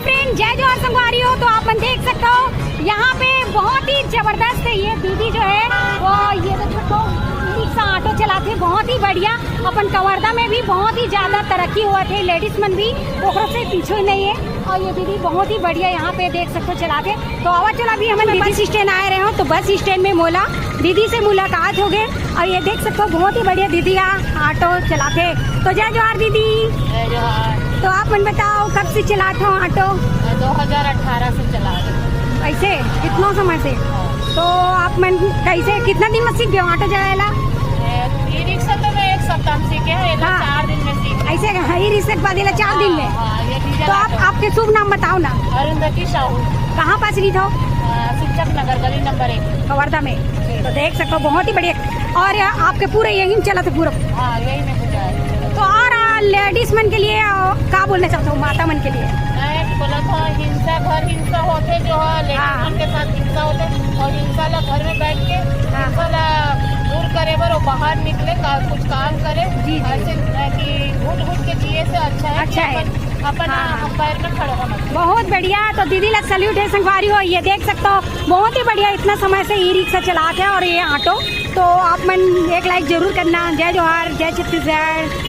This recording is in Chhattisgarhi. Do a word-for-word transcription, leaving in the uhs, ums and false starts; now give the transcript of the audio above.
फ्रेंड, जय जोहार संगवारी हो। तो आप मन देख सकते हो, यहाँ पे बहुत ही जबरदस्त है ये दीदी जो है, वो ये तो छोटो रिक्शा ऑटो चलाते, बहुत ही बढ़िया। अपन कवर्धा में भी बहुत ही ज्यादा तरक्की हुआ थे, लेडीज मन भी ओकरो से पीछे नहीं है। और ये दीदी बहुत ही बढ़िया यहाँ पे देख सकते हो चलाते। तो आवा चलो, अभी हम बस स्टैंड आए रहे हो, तो बस स्टैंड में मोला दीदी से मुलाकात हो गए। और ये देख सकते हो, बहुत ही बढ़िया दीदी यहाँ ऑटो चलाते। तो जय जोहार दीदी। जय जोहार। तो आप मन बताओ, कब से चलाते हो ऑटो? दो हज़ार अठारह से चला रहे हैं। ऐसे कितना समय से? तो आप मन कैसे, कितना दिन में सीख गए हो ऑटो चलाएला? ई रिक्शा तो मैं एक सप्ताह में सीखे हैं, ये तो हाँ। चार दिन में सीख गए। ऐसे, हाँ, ई रिक्शा के बाद ये ला चार दिन में। हाँ, ये डीजल तो आप, ऑटो। आपके शुभ नाम बताओ ना। अरुंधति साहू। कहाँ पास रही था? अ, शिक्षक नगर, गली नंबर एक। कवर्धा में। तो देख सकते हो, बहुत ही बढ़िया। और आपके पूरे यहीं चला था पूरा? हाँ, यही में पूजा है। तो और, आ, लेडीज मन के लिए, आ, का बोलना चाहते हो, माता मन के लिए? मैं बोला था, हिंसा, घर हिंसा होते जो है, लेडीज हाँ। मन के साथ हिंसा होते, और हिंसा ला घर में बैठ के, हाँ। हिंसा ला दूर करे बर वो बाहर निकले, का, कुछ काम करे। जी, जी। ऐसे, अ, कि घुट घुट के जिए से अच्छा है कि अच्छा है। अपन, अपन, हाँ, हाँ। पैर में खड़े होना चाहिए। बहुत बढ़िया। तो दीदी ला सैल्यूट है संगवारी हो, ये देख सकते हो, बहुत ही बढ़िया। इतना समय से ई रिक्शा चलाते हैं और ये ऑटो, तो आप मन एक लाइक जरूर करना। जय जोहार, जय छत्तीसगढ़।